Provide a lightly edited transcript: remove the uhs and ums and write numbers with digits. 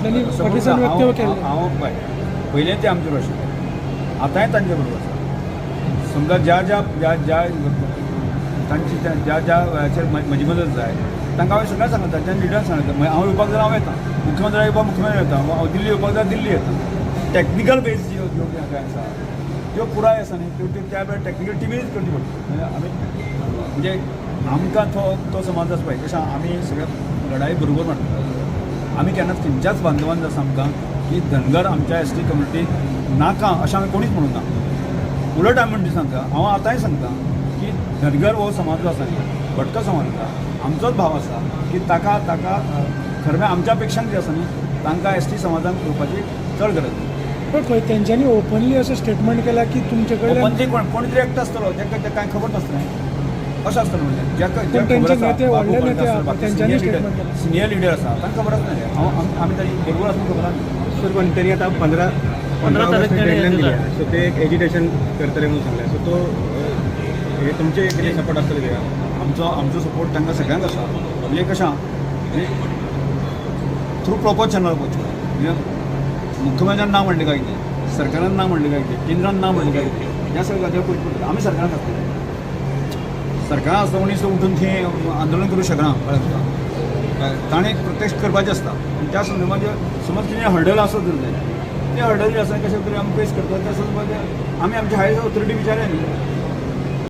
फाटल्यान फाटल्या वक्तव्य केल्लें. हांव पळय, पयलें ते आमचे बरोबर आशिल्ले, आतांय तांचे बरोबर आसा. समजा ज्या ज्या ज्या ज्या तांची ज्या ज्या ज्या वेळाचेर म्हजी मदत जाय, तांकां हांवें सगळें सांगता. तांच्या लिडरांक सांगता, मागीर हांव येवपाक जाल्यार हांव येता, मुख्यमंत्री येवपाक मुख्यमंत्री येता, हांव दिल्ली येवपाक जाल्यार दिल्ली येता. टॅक्निकल बेज ज्यो ज्यो काय आसा त्यो पुराय आसा न्ही, त्यो त्यो त्या वेळार टॅक्निकल टिमीच करची पडटा. म्हणजे आमी म्हणजे आमकां तो तो समाज आसा पळय, कशें आमी सगळे लढाई बरोबर मारता. आमी केन्नाच खंयच्याच बांधवान आसा आमकां की धनगर आमच्या एस टी कम्युनिटीक नाका अशें आमी कोणीच म्हणूंक ना. उलट आमी म्हणटा, सांगता, हांव आतांय सांगता की धनगर हो समाज जो आसा न्ही, भटको समाज आसा, आमचोच भाव आसा की ताका ताका खरें म्हळ्यार आमच्या पेक्षां जे आसा न्ही, तांकां एस टी समाजान येवपाची चड गरज ना. पण खंय तेंच्यांनी ओपनली अशें स्टेटमेंट केलां की तुमचे कडल्यान ओपनली कोण कोण तरी एकटो आसतलो जाका तें कांय खबर नासतलें अशें आसतलें. म्हणजे जाका पण जाका तेंचे खबर आसा, नेते, बाबू व्हडले पर्यंत नेते आसतलो, आहा, बाकी तेंच्यांनी सिनियर लिडर स्टेटमेंट केलां. सिनियर लिडर आसा, तांकां खबर आसना तें. हांव आमी ताजी बरोबर आसून खबर आसना. सर, पण त्यांनी आता पंधरा 15 ऑगस्ट तारीख डेडलाईन दिली दिला. आहे. सो ते एक एजिटेशन करतले म्हणून सांगले. सो तो हे तुमचे कितें सपोर्ट आसतले तेका? आमचो आमचो सपोर्ट तांकां सगळ्यांक आसा. म्हणजे कशें म्हणजे थ्रू प्रॉपर चॅनल वचूं. म्हणजे मुख्यमंत्र्यान ना म्हणलें काय कितें, सरकारान ना म्हणलें काय कितें, केंद्रान ना म्हणलें काय कितें, ह्या सगळ्या गजाली पयली पडटा. आमी सरकारान आसतले, सरकारान आसता कोणी उठून थंय आंदोलन करूं शकना. कळ्ळें तुका? ताणें प्रत्यक्ष करपाचें आसता आनी त्या संदर्भात समज कितें हर्डल आसत जर जाल्यार, तें हर्डल जे आसा कशें तरी आमी फेस करता. त्या संदर्भात आमी आमच्या हायस्ट ऑथॉरिटी विचारया न्ही.